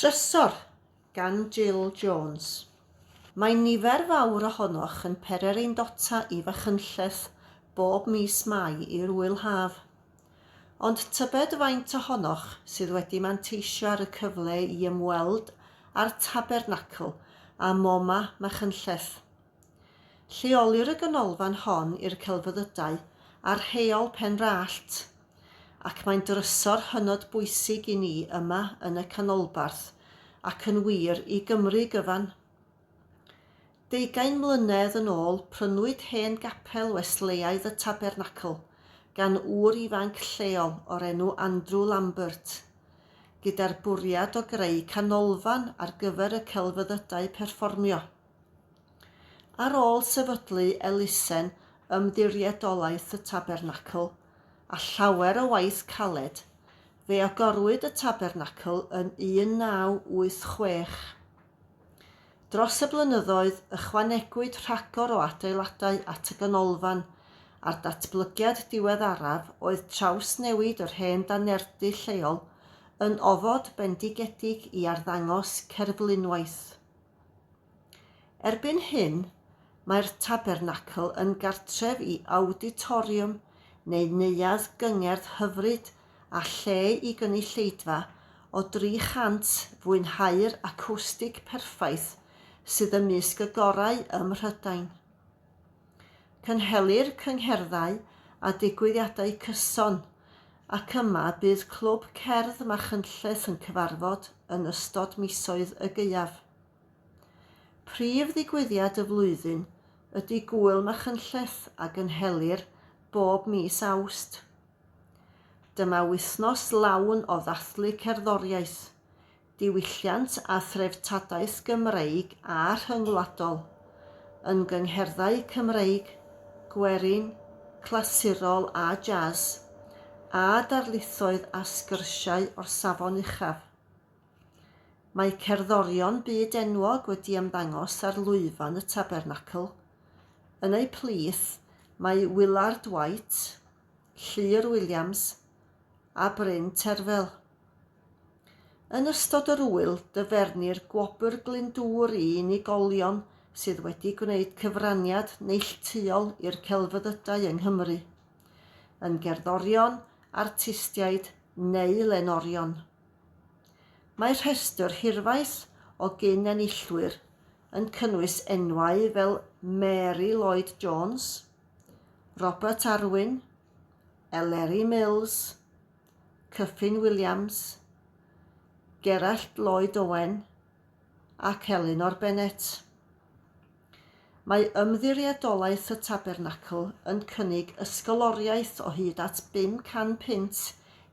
Trysor gan Jill Jones. Mae nifer fawr ohonoch yn pererindota i Fachynlleth bob mis Mai i'r Ŵyl Haf. Ond tybed faint ohonoch sydd wedi manteisio ar y cyfle i ymweld â'r Tabernacl a MoMA Machynlleth? Lleolir y ganolfan hon i'r celfyddydau ar Heol Penrallt, ac mae'n drysor hynod bwysig i ni yma yn y canolbarth ac yn wir i Gymru gyfan. Deugain mlynedd yn ôl prynwyd hen gapel Wesleyaidd y Tabernacl gan ŵr ifanc lleol o'r enw Andrew Lambert, gyda'r bwriad o greu canolfan ar gyfer y celfyddydau perfformio. Ar ôl sefydlu elusen Ymddiriedolaeth y Tabernacl, a llawer o waith caled, fe agorwyd y Tabernacl yn 1986. Dros y blynyddoedd, ychwanegwyd rhagor o adeiladau at y ganolfan, a'r datblygiad diweddaraf oedd trawsnewid yr hen danerdy lleol yn ofod bendigedig i arddangos cerflunwaith. Erbyn hyn, mae'r Tabernacl yn gartref i awditoriwm neu neuadd gyngerdd hyfryd a lle i gynulleidfa o 300 fwynhau'r acwstig perffaith sydd ymysg y gorau ym Mhrydain. Cynhelir cyngherddau a digwyddiadau cyson, ac yma bydd Clwb Cerdd Machynlleth yn cyfarfod yn ystod misoedd y gaeaf. Prif ddigwyddiad y flwyddyn ydy Gŵyl Machynlleth a gynhelir bob mis Awst. Dyma wythnos lawn o ddathlu cerddoriaeth, diwylliant a threftadaeth Gymreig a rhyngwladol, yn gyngherddau Cymreig, gwerin, clasurol a jazz, a darlithoedd a sgyrsiau o'r safon uchaf. Mae cerddorion byd enwog wedi ymddangos ar lwyfan y Tabernacl. Yn eu plith mae Willard White, Llŷr Williams a Bryn Terfel. Yn ystod yr ŵyl, dyfernir Gwobr Glyndŵr i unigolion sydd wedi gwneud cyfraniad neilltuol i'r celfyddydau yng Nghymru, yn gerddorion, artistiaid neu lenorion. Mae rhestr hirfaith o gyn-enillwyr yn cynnwys enwau fel Mary Lloyd Jones, Robert Arwyn, Eleri Mills, Kyffin Williams, Gerallt Lloyd Owen ac Elinor Bennett. Mae Ymddiriedolaeth y Tabernacl yn cynnig ysgoloriaeth o hyd at 500 punt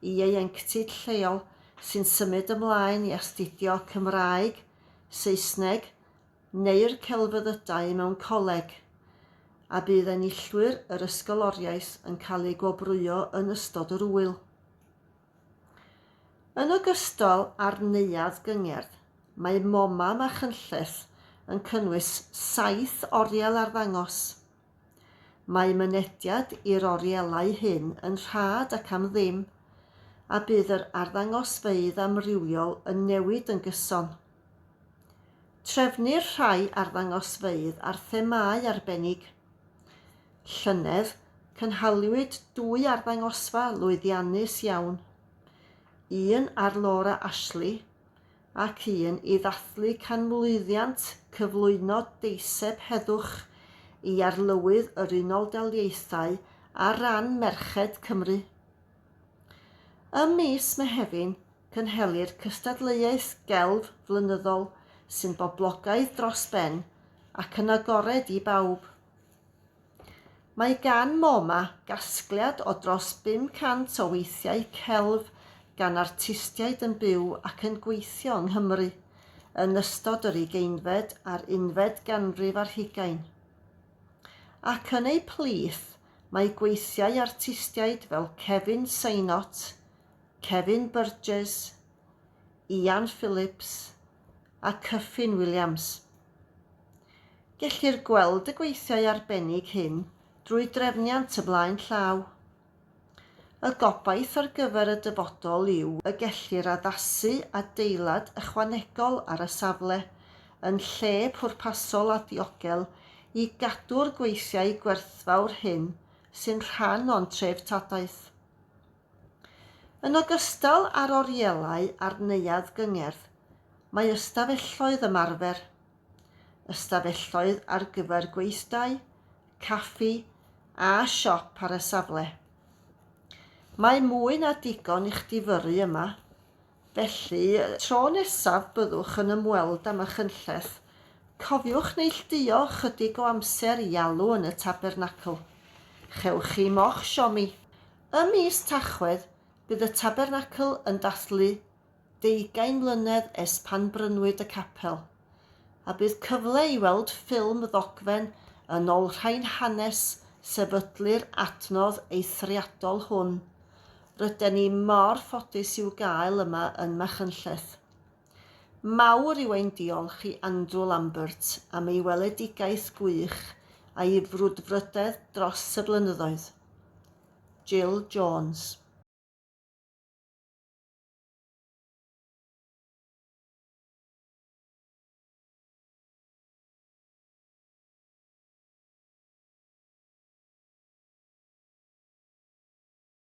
i ieuenctid lleol sy'n symud ymlaen i astudio Cymraeg, Saesneg neu'r celfyddydau mewn coleg, a bydd enillwyr yr ysgoloriaeth yn cael eu gwobrwyo yn ystod yr ŵyl. Yn ogystal â'r neuadd gyngerdd, mae MoMA Machynlleth yn cynnwys saith oriel arddangos. Mae mynediad i'r orielau hyn yn rhad ac am ddim, a bydd yr arddangosfeydd amrywiol yn newid yn gyson. Trefnir rhai arddangosfeydd ar themâu arbennig. Llynedd, cynhaliwyd dwy arddangosfa lwyddiannus iawn, un ar Laura Ashley ac un i ddathlu canmlwyddiant cyflwyno deiseb heddwch i Arlywydd yr Unol Daliaethau ar ran merched Cymru. Ym mis Mehefin, Cynhelir cystadleuaeth gelf flynyddol sy'n boblogaidd dros ben ac yn agored i bawb. Mae gan MoMA gasgliad o dros 500 o weithiau celf gan artistiaid yn byw ac yn gweithio yng Nghymru yn ystod yr ugeinfed a'r unfed ganrif ar hugain. Ac yn eu plith mae gweithiau artistiaid fel Kevin Synott, Kevin Burgess, Ian Phillips a Kyffin Williams. Gellir gweld y gweithiau arbennig hyn drwy drefniant ymlaen llaw. Y gobaith ar gyfer y dyfodol yw y gellir addasu adeilad ychwanegol ar y safle, yn lle pwrpasol a diogel i gadw'r gweithiau gwerthfawr hyn sy'n rhan o'n treftadaeth. Yn ogystal â'r orielau a'r neuadd gyngerdd, mae ystafelloedd ymarfer, ystafelloedd ar gyfer gweithdai, caffi a siop ar y safle. Mae mwy na digon i'ch difyrru yma, felly y tro nesaf byddwch yn ymweld â Machynlleth, cofiwch neilltuo ychydig o amser i alw yn y Tabernacl. Chewch chi mo'ch siomi. Ym mis Tachwedd, bydd y Tabernacl yn dathlu deugain mlynedd ers pan brynwyd y capel, a bydd cyfle i weld ffilm ddogfen yn olrhain hanes sefydlu'r adnodd eithriadol hwn. Ryden ni mor ffodus i'w gael yma yn Machynlleth. Mawr yw ein diolch i Andrew Lambert am ei weledigaeth gwych a'i frwdfrydedd dros y blynyddoedd. Jill Jones.